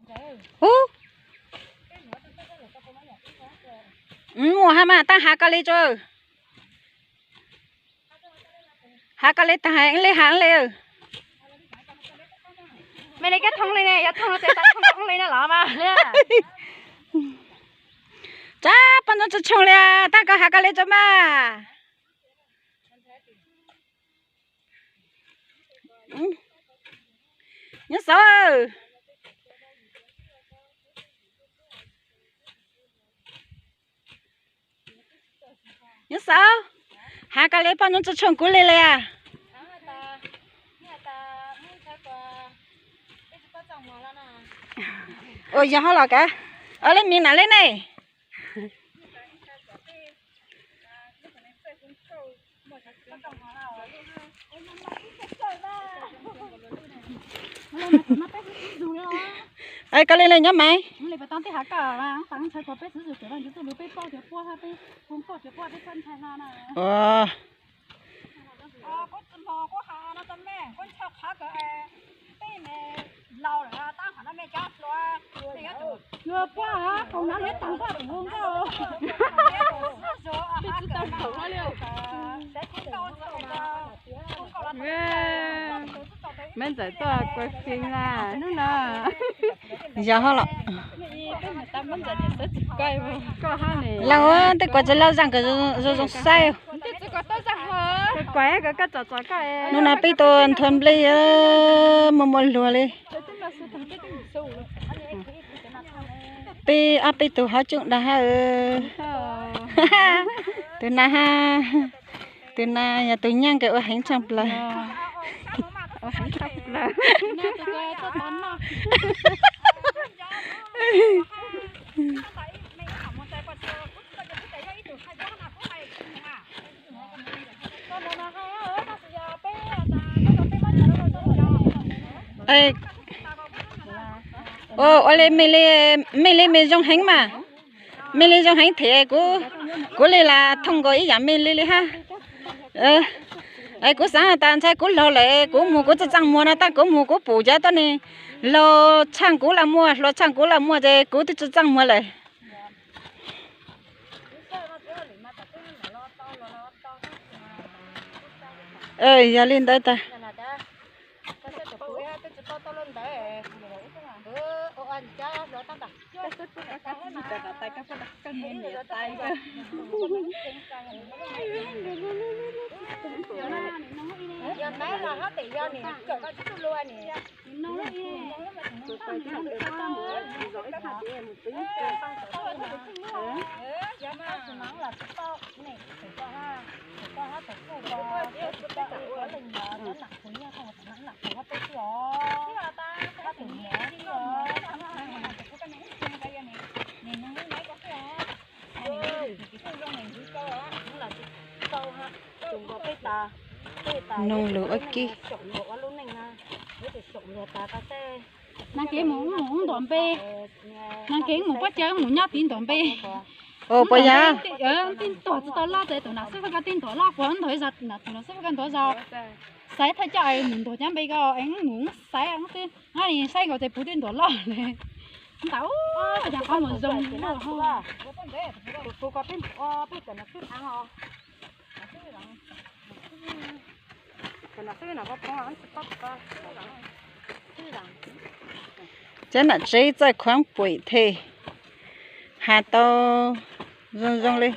Ub, muaj hab mas, tab hav koj li tso. Hav koj li, tab hav li, hav li. Me li kab thoob li ne, yog thoob ces tab thoob li no los mas. Tsab pob ntxoog tsoo tsoo li, tab koj hav koj li tso mas. Nyob xauv. Nyob xauv. Hav koj li pob ntxoog tsoo tsoo kuv li li as. Ua yog hab los kav. Ua li mis nam li ne. Koj li li nyob mas. Meb ntxawm tuaj kua fim na hnub no. Yog hab los. Laug, tej kuv tsis laug zaaj kawg zoo zoo saib. Hnub no peb tuaj nthua nplej muaj muaj luag li. Peb ob peb tug hab tsoom dag hab. Tus na hab, tus na yog tus nyaaj kws ua heev tshaj plaws. Ua li mej li mej zoo heev mas, mej li zoo heev thiab, kuv li los thooj nkaus ib yaam mej li li hab. Kuv xaav tas ntshai kuv laug lawm kuv mus kuv tsi txaaj muag no tab kuv mus kuv pum cov tuab neeg laug tshaaj kuv laj muaj, hluas tshaaj kuv laj muaj ces kuv twb tsi txaaj muag lawm. Yog li ntawd tas. Noog lug ua kib. Nag kev mus ntawm npe, nag kev mus pob cav mus nyob tiv ntawm npe. Puas yog? Tij ntuag tsi tau loj ces tus nam xib fwb koj tij ntuag loj, kuv ntuag ib zag, tus nam xib fwb koj ntuag zog. Xaiv thawj coj mus ntuag cov npe ko es mus xaiv twb, saib nkaus ces puv tij ntuag loj li. Ntawd yog qhov mus zoo. Cov nam tsev txawj khuaav puim thiab has tau zoo zoo li.